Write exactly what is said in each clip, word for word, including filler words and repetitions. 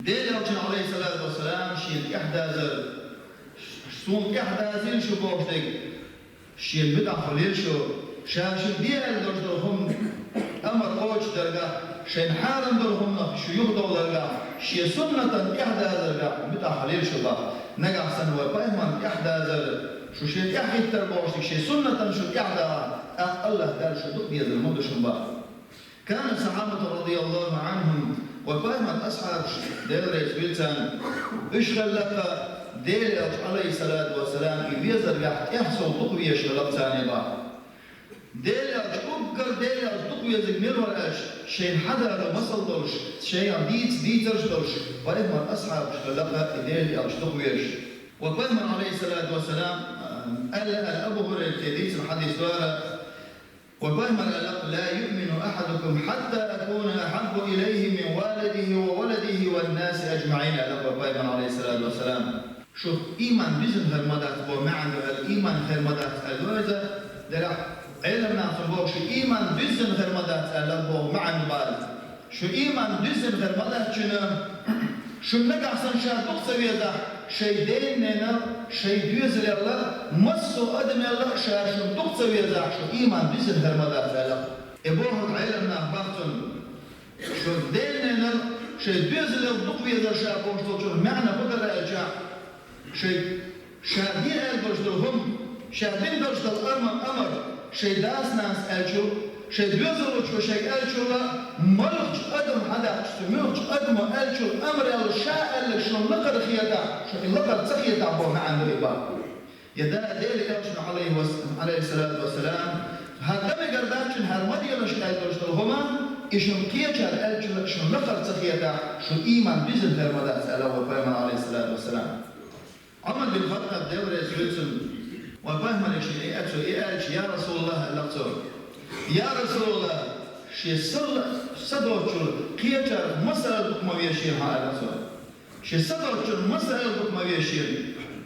Делан Элчано, Ӏалайхи ссалату вассалам, шена тӀехьадазар, суна тӀехьадазийла шу бохуш дерг, шена муьтӀахь хуьлийла шу, ша шуьга де аьлла долуш долу хӀума амар кхочушдарехь, шайна хьарам долу хӀуманах шу юхадовларехь, шен суннатан тӀехьадазарехь муьтӀахь хуьлийла шу боху. Нагахь санна вай пайхамарна тӀехьадазар, шу шен тӀехьахӀиттар бохуш дерг, шен суннатан шу тӀехьадахь, тӀаккха АллахӀ Дала шу дукха дезар ма ду шуна боху. كان الصحابة رضي الله عنهم, вай пайхамаран асхьабаш, Дела реза хуьлда царна, уьш хилла-кх Делан Элча, Ӏалайхи ссалату вассалам, и везарехь тӀех сов дукха везаш хилла-кх царна боху. Делан Элча, уггар Делан Элча дукха везарг мила вара аьлча, шайна хьадалар масал долуш, шайна дийца дийцарш долуш, пайхамаран асхьабаш хилла-кх и Делан Элча дукха везаш. Вай пайхамар, Ӏалайхи ссалату вассалам, аьлла, аьлла Абу ХӀурайрата тӀе дийцина хьадис ду хӀара, вай пайхамар аьлла-кх: لا يؤمن أحدكم حتى أكون أحب إليه من والده وولده والناس أجمعين, аьлла-кх вай пайхамар, Ӏалайхи ссалату вассалам. Шух ийман дуьззина хир ма дац боху маьӀна ду аьлла, ийман хир ма дац аьлла веза, делахь Ӏеламнаха боху, шу ийман дуьззина хир ма дац аьлла боху маьӀна ду бара. Шу ийман дуьззина хир ма дац шуна, шуна нагахь санна ша дукха ца везахь, шайн ден-ненал, шайн доьзалелла, массо а адамелла ша шуна дукха ца везахь, шу ийман дуьззина хир ма дац аьлла. И бохург Ӏеламнаха боху цунна. Шун ден-ненал, шайн доьзалел дукха везар ша бохуш долчух маьӀна хӀун дара аьлча, шайн ша де аьлла долуш долу хӀума, ша дина долуш долу ар-, амар, шайн дас-нанас аьллачул, шайн доьзалчо шайга аьллачул, муьлххачу адам хьадаккхаш, цу муьлххачу адамо аьллачул амрал ша аьлларг шуна лакхара хетахь, шуна и лакхара ца хетахь боху маьӀна ду и боху. Я Дела Элчано, Ӏалайхи вас-, Ӏалайхи ссалату вассалам, хӀара дан мегар дац шуна, хӀара ма делаш аьлла долуш долу хӀума, и шуна кхечара аьллачул шуна лакхара ца хетахь, шун ийман дуьззина хир ма дац аьлла вай пайхамар, Ӏалайхи ссалату вассалам. Ӏумар бин ХаттӀаб, Дела реза хуьлда цунна, вай пайхамаре шена и аьлла, и аьлча, я РасулаллахӀ, аьлла-кх цо. Я РасулаллахӀ, шен са доцучул кхечарах масал дукха ма веза шена хьо, аьлла-кх цо. Шен са доцучул масал дукха ма веза шена.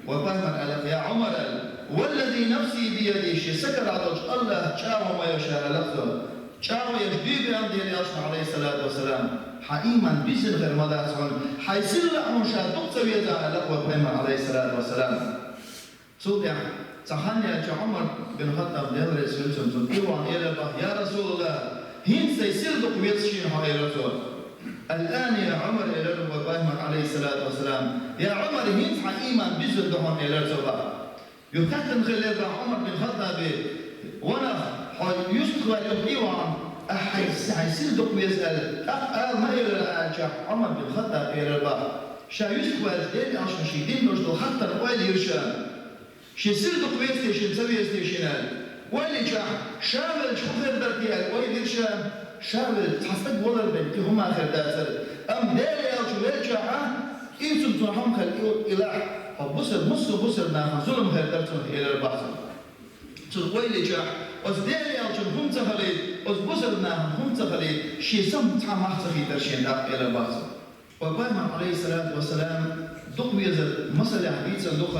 Вай пайхамар аьлла-кх: я Ӏумар, аьлла, والذي نفسي بيده, шен са карахь долчу АллахӀан чӀагӀо ма йо ша, аьлла-кх цо. ЧӀагӀо еш дуьйцу аьлла Дела Элчано, Ӏалайхи ссалату вассалам, хьан ийман дуьззина хир ма дац хьуна, хьайн сийлахь хьуна ша дукха ца везахь, аьлла-кх вай пайхамар, Ӏалайхи ссалату вассалам. Цул тӀаьхьа цхьа хан яьлча Ӏумар бин ХаттӀаб, Дела реза хуьлда цунна, цунна тӀе а вахана элира боху: я РасулаллахӀ, хӀинца сайн сийлахь дукха веза шена хьо, элира цо. الآن يا عمر, элира вай пайхамар, Ӏалайхи ссалату вассалам, я Ӏумар, хӀинца хьан ийман дуьззина ду хьуна, элира цо боху. Юха хаьттина хиллера боху Ӏумар бин ХаттӀабе: ванах, хьо юьстах ваьлла юха тӀе а вахана, ахь хьайн, хьайн сийлахь дукха веза аьлла, тӀаккха ала ма элира аьлча, Ӏумар бин ХаттӀабе элира боху: ша юьстах ваьлча, Дела Элчано шена дина долуш долу хаттарна ойла йира ша. Шен сийлахь дукха веза те шена, ца веза те шена аьлла. Ойла йича, ша велча хӀун хир дара те аьлла ойла йира ша. Ша велча, цхьа стаг валар бен кхин хӀума хир дацара. Амма Дела Элча велча, а, и цунна цунах хӀума хир и, и лахь, хьо бусар-, массо а бусарнахана зулам хир дара цунах, элира боху цо. Цунна ойла йича, оцу Дела Элчанна хӀума ца хилийта, оцу бусарнахана хӀума ца хилийта, шен са цхьа мах ца хийтара шена тӀаккха, элира боху цо. Вай пайхамар, Ӏалайхи ссалату вассалам, дукха везар масалехь дийцина ду-кх.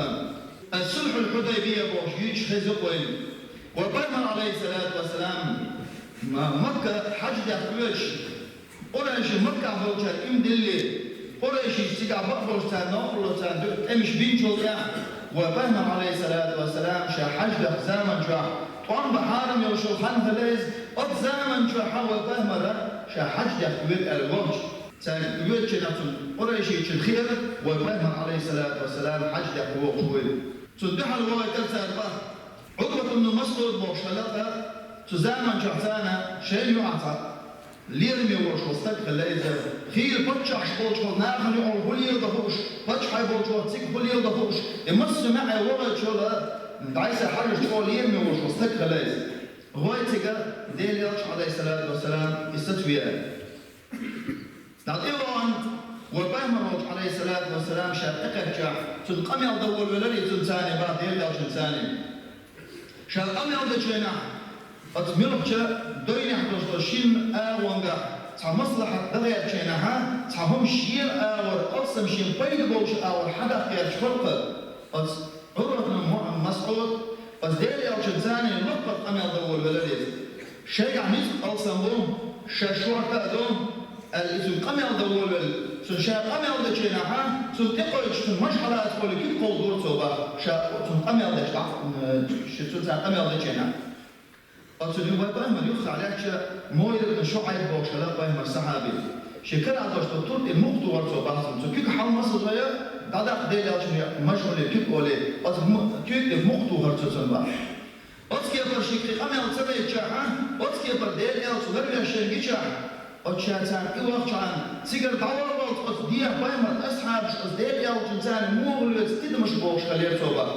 Ас-Сулхьул-Хьудайбия бохуш юьйцуш хеза-кх вайна. Вай пайхамар, Ӏалайхи ссалату вассалам, Ма-, Макка хьаьж дехка воьдуш, къурайши Маккахь болчара иман дилле, къурайшиша цигахь бакъболуш царна новкъарло царна дуьхьа тӀемаш бинчул тӀаьхьа, вай пайхамар, Ӏалайхи ссалату вассалам, ша хьаьж дехка заман чохь, тӀом бан хьарам йолуш йолу хан хилла иза, оцу заман чохь вай пайхамар ша хьаьж дехка воьду аьлла вахча, цаьрга воьдучу нахана, къурайшичун хиира, вай пайхамар, Ӏалайхи ссалату вассалам, хьаьж дехка вогӀуш вуй. Цунна дуьхьал вахийтира цара боху. Ӏурват ибн МасӀуд бохуш хилла-кх, цу заман чохь царна шайна юкъахь цхьа лераме волуш волу стаг хилла иза. Хийла паччахьаш болчу нахана юкъахь хӀун леладо хууш, паччахьаш болчу цига хӀун леладо хууш, и массо а маьӀӀе вогӀуьйтуш йолу дӀасахьажийта чӀогӀа лераме волуш волу стаг хилла иза. ГӀой цига Делан Элча, Ӏалайхи ссалату вассалам, и сацавеара. ДӀатӀевахана, вай пайхамар волчу, Ӏалайхи ссалату вассалам, ша тӀекхаьччахь, цунна къамел дан волавелира и цунна царна боху, Делан Элчанна царна. Ша къамел дечу хенахь, оцу муьлххачу дойнехь долуш долу шина агӀонгахь цхьа маслахьат дан гӀертачу хенахь, цхьа хӀума шена агӀор, алсам шена пайда болуш агӀор хьадаккха гӀерташ хилла-кх оцу Ӏурват ибн МасӀуд, оцу Делан Элчанна царна лаккхара къамел дан волавелира иза. Шайгахь ницкъ алсам бу, ша шорта а ду, аьлла, иза къамел дан волавелла, Цо ша къамел дечу хенахь, цунна тӀекхоьллича, цунна маж хьалаца олий, куьг кховдора цо бах, ша цунна къамел деш дӀа, э, шу цунна цара къамел дечу хенахь. Оцу юха вай пайхамар юххехь лаьттача, МугӀират бин ШуӀайб бохуш хилла пайхамар сахьаби. Шен карахь долуш долу тур тӀе мукх тухура цо бах цунна. Цу куьг хьалмасазойо, дӀадаккха Делан элчане маж олий, куьг олий, оцу м-, куьг тӀе мукх тухура цо цунна бах. Оцу кепара шиъ кхин къамел ца дайтахь, оцу кепара Делан элча ларвеш шайна гичахь, оцу ша царна и вахчахьана, цигара дӀавахвалц оцу дехьа пайхамар асхьабаш оцу Делан элчанца муха лоьцу тидамаш бохуш хилира цо бах.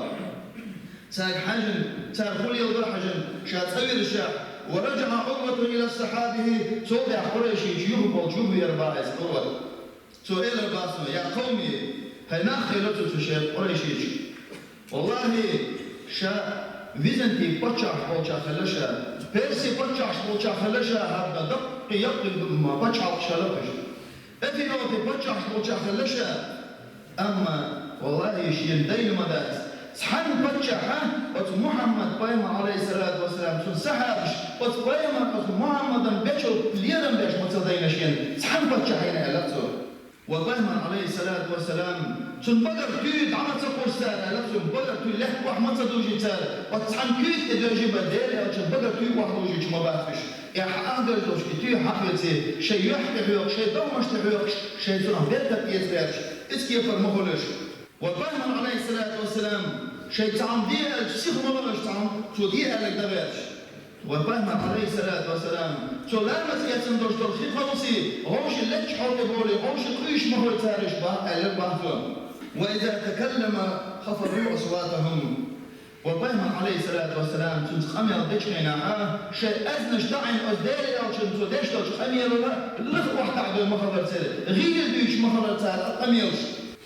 Цаьрга хьаьжна, цара хӀун леладо хьаьжна, ша цӀа вирзича, ورجع عروة إلى أصحابه, цул тӀаьхьа къурайшийчу юха болчу юха веара бах иза Ӏурват. Цо элира бах цунна: «Я къавми, хӀай нах», — элира цо шен къурайшийчу. «Валлахьи, ша Византий паччахьаш болчохь хилла ша, Перси паччахьаш болчохь хилла ша, хӀара даккхий яккхий пачхьалкхаш хилла уьш. Эфиопи паччахьаш болчохь хилла ша. Амма, валлахьи, шена дайна ма дац, цхьана паччахьа оцу Мухьаммад пайхамар, Ӏалайхиссалату вассалам, цуьнан сахьабаш, оцу пайхамар, оцу Мухьаммадан бечул лерам беш ма ца дайна шена цхьана паччахьина», — аьлла цо. Ва пайхамар, Ӏалайхиссалату вассалам, цуьнан багара туьй дӀа ма ца кхуьссу цара, аьлла, цуьнан багара туьй лаьтта охьа ма ца дужий цара, оцу цхьана куьйга тӀе доьжий бара, Делан элчанан багара туьй охьа дужуьйтуш ма бац уьш. И хьан а доьжуш долуш и туьй хьакхавеъча, шайн юьхь тӀе хьоькхуш, шайн догӀмаш тӀе хьоькхуш, шайн цунах беркат эца гӀерташ, иза кепара ма хуьлуш. Ва пайхамар, Ӏалайхиссалату вассалам, шайн цхьа хӀума де аьлча, сиха ма ло уьш цхьа хӀума, цо де аьлларг дан гӀерташ. Ва пайхамар, Ӏалайхиссалату вассалам, цо ламаз эцна долуш долу хи кхалсий, гӀовши лечча хьокъе болий, гӀовши къуьйсуш ма хой цара уьш бах, аьлла бах цо. وإذا تكلم خفضوا أصواتهم. Ва пайхамар, Ӏалайхиссалату вассалам, цуьнца къамел дечу хенахь, шайн аьзнаш таӀийна оцу Делан элчанна цо деш долчу къамелана лаха охьатаӀадой ма хиллара церан, гӀийла дуьйцуш ма хиллара цара къамелаш.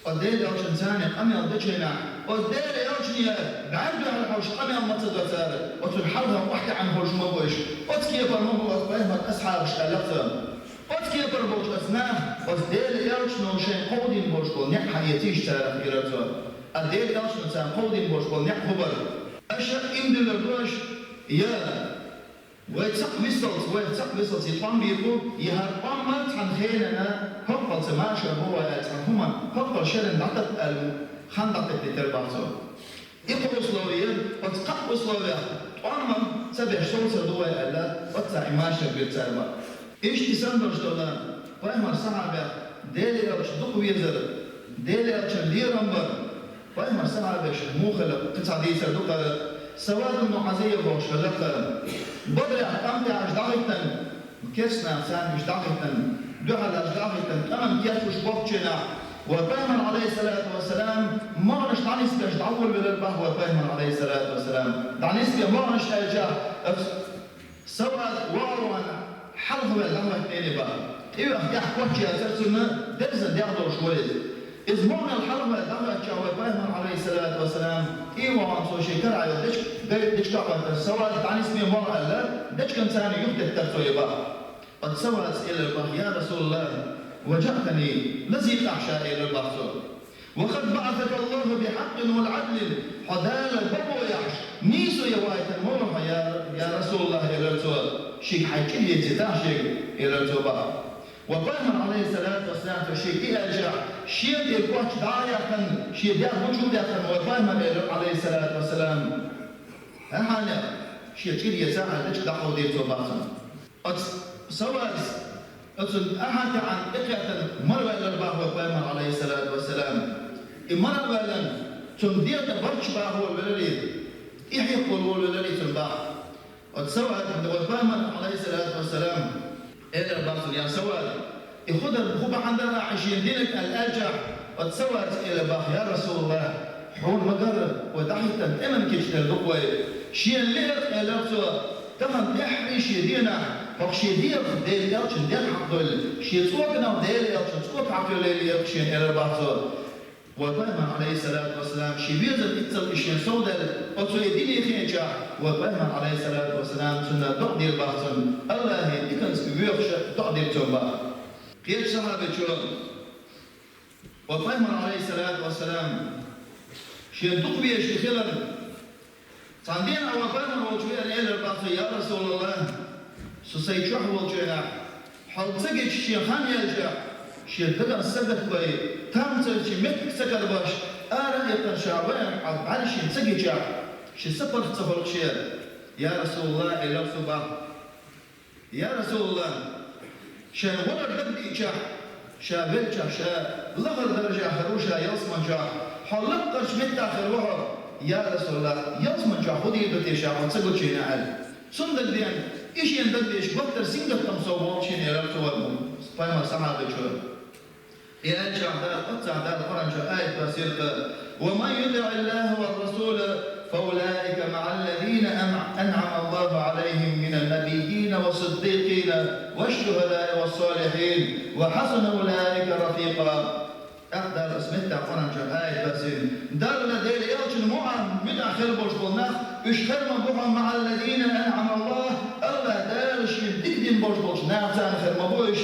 Оцу Делан элчанца царна къамел дечу хенахь, оцу Делан элчане бӀаьрг дуьхьал хьовш къамел ма ца до цара, оцунна хьалха охьатаӀийна хӀорш ма бу уьш. Оцу кепара ма бу оцу пайхамаран асхьабаш, аьлла цо. Оцу кепара болчу оцу наха оцу Делан элчано шайна кховдийна болуш болу некъ хьаэцийша царах, элира цо. Оцу Делан элчано царна кховдийна болуш болу некъ хӀун бара? Аша иман диллар ду аша, я Вай цхьаъ висалц, вай цхьаъ висалц и тӀом бийр бу, и хӀара тӀом ма цхьана хенана, хӀоккхул ца машар бу вай аьлла цхьана хӀума, хӀоккхул шеран дӀататта аьлла, хан дӀататтийтар бах цо. И кху условие, оцу кхаа условиях тӀом ма ца беш совцар ду вай аьлла, оццахь и машар бира цара бах. Иштта и санна долуш долу пайхамар сахьабех Делан элча дукха везар, Делан элчан лерам бар, Пайхамар сахьабешна муха хилла кхин цхьа дийцар ду-кх, Савад ибн Муазия бохуш хилла-кх. Бадрехь къам тӀехь уьш дӀахӀиттина, керстанаша царна уьш дӀахӀиттина, дуьхьал уьш дӀахӀиттина, къаман кечлуш бохучу хенахь, вай Пайхамар, Ӏалайхиссалату вассалам, могӀанаш дӀанисбеш дӀаволавелира бах вай Пайхамар, Ӏалайхиссалату вассалам. ДӀанисбе могӀанаш аьлча, оцу Савад вогӀу ван хьалхаваьлла дӀахӀоьттинера бах. ТӀевеха тӀехь коччаьрцара цунна дерзан дегӀ долуш вара иза. Иза могӀанал хьалхаваьлла дӀахӀоьттича вай Пайхамар, Ӏалайхиссалату вассалам, тӀе а вахана цо шен карахь йолу дечка, гай дечка а хӀоьттира, Савад дӀанисбе могӀа аьлла, дечкан царна юхатеттара цо и бах. Оцу Савада элира бах: «Я Расулаллах, ваджаътани, лазийна ахь ша», — элира бах цо. «Ва къад баъасака Аллаху бихьакъкъин ва Ӏадлин, хьо Дала бакъо яхьаш, нийсо ян вайтина ма ву хьо, я, я Расулаллах», — элира цо, шега хьайн чӀир ецийта шега, элира цо бах. Вай Пайхамар, Ӏалайхиссалату вассалам, цо шега и аьлча, шен тӀера коч дӀа а яьккхина, шен дегӀ гучу а даьккхина, вай Пайхамар элира, Ӏалайхиссалату вассалам, хьан хьанех, шен чӀир еца аьлла, дечка дӀакховдийра цо бах цунна. Оцу Савада, оцу ахьа тӀехь тӀекхеттина мараваьллира бах вай Пайхамар, Ӏалайхиссалату вассалам. И мараваьллина, цунна дегӀ тӀе барча баха волавелира, тӀехьекха волавелира цунна бах. Оцу Савада вай Пайхамар, Ӏалайхиссалату вассалам, элира бах цунна: «Я Савад, и хӀун дар, хӀун бахьана дара ахь шена динарг?» — аьлла аьлча, оцу Савада элира бах: «Я Расулаллах, хьуна ма-гарра, вай дӀахӀиттина тӀеман кечделла ду-кх вай. Шена лиъра, — элира цо, — тахана тӀаьххьарчу шен дийнахь, хӀокху шен дегӀах Делан элчан дегӀ хьакхадевлла, шен цӀоканах Делан элчан цӀока хьакхаелла лиъра-кх шена», — элира бах цо. Вай Пайхамар, Ӏалайхиссалату вассалам, шен везар иццал и шена совдаьлла, оцу и дине хиъначохь, вай Пайхамар, Ӏалайхиссалату вассалам, цунна доӀа дира бах цунна, Аллахье диканца воьхуш доӀа дира цо бах. Кхечу сахьабечо, вай Пайхамар, Ӏалайхиссалату вассалам, шен дукха везаш хилар, цхьана дийнахь вай Пайхамар волчу веана элира бах цо: «Я Расулаллах, со сайн чохь волчу хенахь, хьол ца гича шен хан яьлча, Шен даган сагатбай, тамца чи меттиг ца карбаш, ара а эккхар ша вайна хьал бӀаршин ца гича, ши сапарх ца хурх шен. Я Расулаллах, элар цо бах. Я Расулаллах, шайн валар дагадиъча, ша велча, ша лахар даржа хир ву ша ялсман чохь, хьо лаккхарчу меттахь хир ву хьо. Я Расулаллах, ялсман чохь хӀун дийр ду те ша хьо ца гучийна аьлла. Цунна дагадеана, и шена дагадеш, баттара сингаттам сов болчу шена, элар цо, пайхамар сахьабичо. И аьллачохь Дала, оццахь Дала Къуръан чу аят доссийра: «ومن يطع الله والرسول فأولئك مع الذين أنعم الله عليهم من النبيين والصديقين والشهداء والصالحين وحسن أولئك رفيقا». ТӀаккха Дала аса меттахь Къуръан чу аят доссийна: Далла, Делан элчанна муӀа-, муьтӀахь хир болуш болу нах, уьш хир ма бу хьуна, مع الذين أنعم الله, АллахӀ Дала шена дика дина болуш болчу нахаца хир ма бу уьш,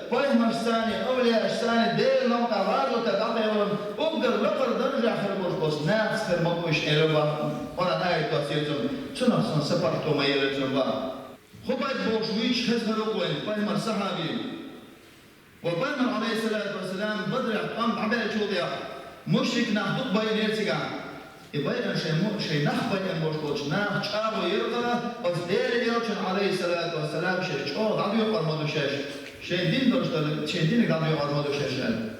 пайхамаршца, овлияашца, Делан новкъа гӀазотехь дӀакхайкхина, уггар лакхара даржехь хир болуш болчу нахаца хир ма бу уьш, элар бах. Къуръан аят доссийра цунна, цунах санна сапарх тома елира цунна бах. Хубайб бохуш вуьйцуш хезна хир ву вайна, пайхамар сахьаби. Ва пайхамар, Ӏалайхиссалату вассалам, Бадрехь тӀом дӀабаьллачул тӀаьхьа, мушрик нах дукха байинера цигахь. И байина шайн мо-, шайн нах байина болуш болчу наха чӀагӀо йира-кх, оцу Делан элчанна, Ӏалайхиссалату вассалам, шаьш чӀогӀа дӀадоькъур ма ду шаьш, шайн дин долуш дара, шайн динах дӀадоькъур ма ду шаьш аьлла.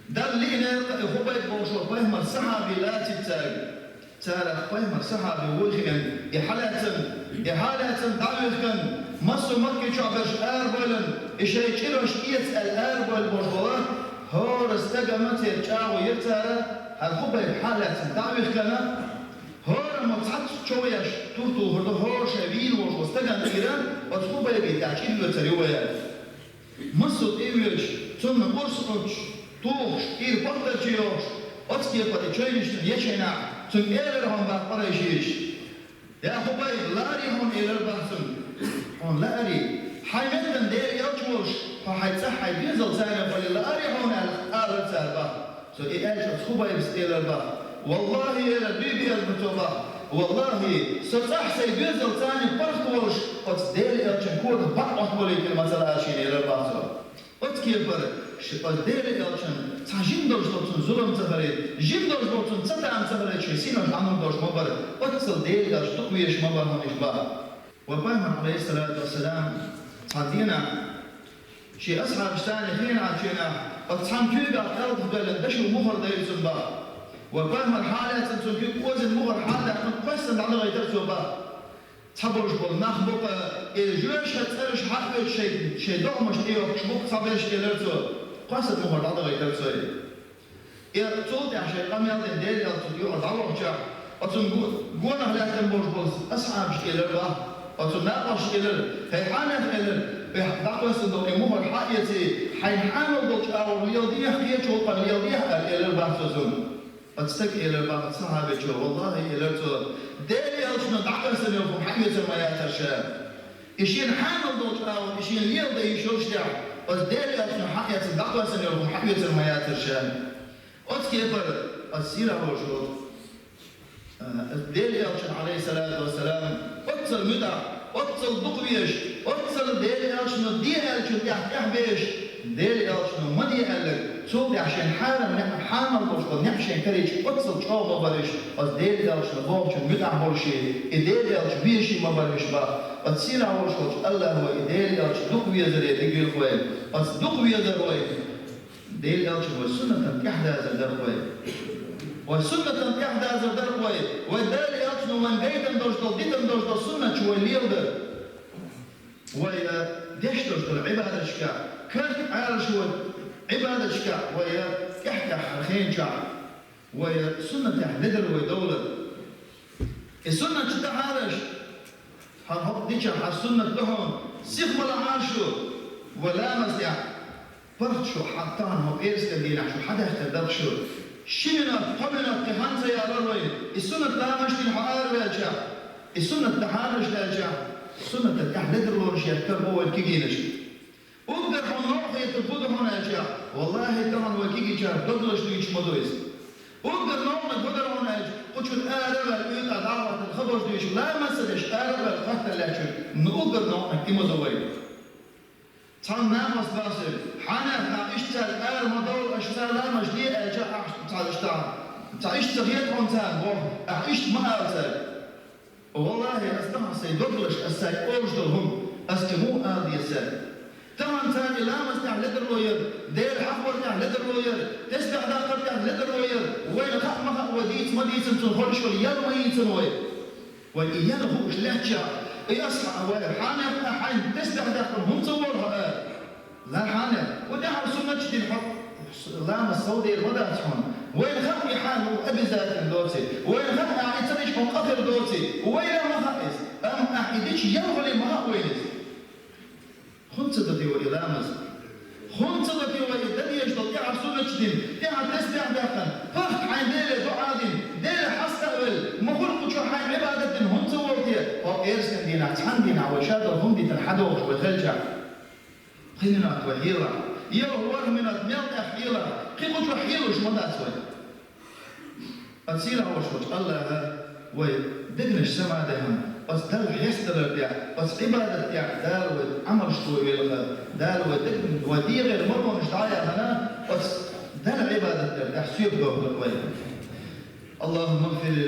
Далла лиънера-кх и Хубайб бохуш волу пайхамар сахьаби лацийта цаьрга. Царах пайхамар сахьаби вуй хиъна, и хьалаьцна, и хьалаьцна дӀа а вихкина, массо а Макки чохь берш арабевлла, и шайн чӀирош эца аьлла арабевлла болуш болу хӀора стагана церан чӀагӀо йира цара, хӀара Хубайб хьалаьцна дӀа а вихкина, хӀораммо цхьацца чов еш, тур тухур ду, хӀора шайн вийна волуш волу стагана тӀера, оцу Хубайбе тӀехь чӀир йоцур ю вай аьлла. Массо а тӀе а воьдуш, цунна урс а Ӏуттуш, тухуш, тӀера паттарчу йохуш, оцу кепара и чевнаш цунна ечийнехь, цуьнга элира хьуна бах къурайшиша: «Я Хубайб, лаарий хьуна», — элира бах цунна. «Хьуна лаарий? Хьайн меттана Делан элча волуш, хьо хьайн цӀахь хьайн доьзалца а хилла лаарий хьуна?» — аьлла, алара цара бах. Цо и аьлча, оцу Хубайбас элира бах: «Валлахи, — элира, дуй биъелла цо бах, — валлахи, со цӀахь сайн доьзалца а паргӀат волуш, оцу Делан элчан когах бакъ Ӏоттабалийтина ма ца лаара шена», — элира бах цо. Оцу кепара ш-, оцу Делан элчан цхьа жима долуш долу цунна зулам ца хилийта, жима долуш долу цунна цатам ца хилийта, шен синош дӀанур долуш ма бара, оццул Делан элча дукха везаш ма бара хьуна уьш бах. Ва пайхамар, Ӏалайхиссалату вассалам, цхьана дийнахь, шен асхьабашца хенахь, оцу цхьана куьйгахь кӀелдахбелла дашо мухӀар дайра цунна бах. Ва пайхамар хьалаьцна цунна куьг озина мухӀар хьалдаьккхина, кхоьссина дӀадахийтира цо бах. Цхьаболуш болу нах бу-кх, и жоьжахати цӀераш хьаоьцуш шайн, шайн догӀмашна тӀейохкуш бу-кх цхьаберш, элира цо. Кхоьссина мухӀар дӀадахийтира цо. И цул тӀаьхьа шайн къамел дина Делан элча цу юкъара дӀавахча, оцунна го-, гонах лаьттина болуш болу асхьабашка элира бах, оцу накъосташка элира: «ХӀей хьанех, — элира, — и дӀакхоьссина долу и мухӀар хьаэций, хьайна хьанал долчу агӀор леладехьа, кхечу гӀуллакхана леладехьа», — аьлла, элира бах цо цунна. Оцу стага элира бах, оцу сахьабичо: «Валлахи, — элира цо, — Делан элчано дӀакхоьссина йолу хӀума хьаэцар ма яцара ша. И шена хьанал долчу агӀор, и шена леладан йиш йолуш тӀехь, оцу Делан элчано хьаэцна дӀакхоьссина йолу хӀума хьаэцар ма яцара ша». Оцу кепара оцу сирахь волуш волу, а, Делан элчанна, Ӏалайхиссалату вассалам, оццул муьтӀахь, оццул дукха везаш, оццул Делан элчано де аьллачун тӀехь тӀехь безаш, Делан элчано ма де аьлларг, цул тӀехь шен хьарам неӀ, хьанал болуш болу неӀ шен карийча, оццул чӀогӀа ма бара уьш, оцу Делан элчано бохучун муьтӀахь болуш, и Делан элча везаш ма бара уьш бах. Оцу сирахь волуш волчу АллахӀа и Делан элча дукха везаре дигийла вай. Оцу дукха везар вай Делан элчан вай суннатан тӀаьхьадазар дара вай. Вай суннатан тӀаьхьадазар дара вай. Вай Делан элчано вайн гайтам долуш долу, дитам долуш долу суннаташ вай леладар. Вай, э, деш долуш долу Ӏибадаташка, карт Ӏалашо Ӏибадаташка вай, э, тӀаьхьа-тӀаьхьара хенчохь, вай, э, суннатехь ледар вай довла. И суннат шу дахьараш, хьан хӀокху дича хьан суннат ду хьуна, сиха ма лахьара шу, вай ламаз тӀехь. ПаргӀат шу хьан тахана хӀокху пӀераскан дийнахь шу хьан даьхкина дагахь шу. Ши минот, кхо минот кхин хьан ца ялар вай, и суннат ламаш дина хьо араваьлча, и суннат дахьараш даьлча, суннатан тӀехь ледарлонаш яхкар бу вай кигийнаш. Уггар хьуна новкъа хетар хӀун ду хьуна аьлча, валлахӀи, тахана вай кигичара догалаш дуьйцуш ма ду иза. Уггар новкъа хӀун дара хьуна аьлча, кху чуьра ара а ваьлла, уьйтӀа дӀа а хӀоттина хабарш дуьйцуш, ламаз ца деш ара а ваьлла, хаттар лаьттачуьра, ну уггар новкъа и ма ду вай. Цхьана нахаца бахьа соьга: «Хьанех, ахь иштта цаьрга ала ма довла, аша цхьа ламаз де аьлча, ахь цхьа иштта, цхьа иштта ца хета хьуна царна, боху, ахь иштта ма ала цаьрга». ВаллахӀи, аса тахана сайн дог луш, аса сайга олуш долу хӀума, аса и хӀун ала деза цаьрга. Тахана царна и ламаз тӀехь ледарло яра, Дела хьахор тӀехь ледарло яра, тесбехь даккхар тӀехь ледарло яра, вайна хаьа ма хаьа, вай дийца ма дийцина, цунна хууш йолу ял ма йийцина вай. Вай и ял хууш лаьттачохь, и асхьа-, вай хьанех а хьайна тесбехь даьккхина хӀунда ца волу хьо ара? Ла хьанех, вай тӀаьхьара суннаташ дина хьо, ламаз сов дер ма дац хьуна. Вайна хаьа и хьан обязательно доций, вайна хаьа и ца дича хьуна къа хир доций, вайна ма хаьа иза. Амма ахь и дича ял хуьлий ма хаьа вайна иза. ХӀунда ца до те вай и ламаз? ХӀунда ца до те вай и дан дезаш долу тӀаьхьара суннаташ дина, тӀаьхьара тесбехь даьккхина, пахка хьайна Деле дуӀа дина, Деле хьаста а велла, мухӀар кху чу хьайна Ӏибадат дина хӀунда ца волу те? Хьо эрсанан дийнахь, цхьана дийнахь вай ша долу хӀума дитина хьан догӀуш вай хилчахь? Пхи минот вай хьелахь, ялх-ворхӀ минот мел тӀехь хьелахь, кхин кху чу хьелуш ма дац вай. Ткъа сийлахь волуш волчу АллахӀа вай дегнаш самадехьана, оцу Далла хьесталар тӀехь, оцу Ӏибадат тӀехь Дала вай Ӏамалш тойвелла, Дала вай дегнаш, вай дегӀера маронаш дӀаяхана, оцу Далла Ӏибадат тӀехь соьга дохлура вай. اللهم اغفر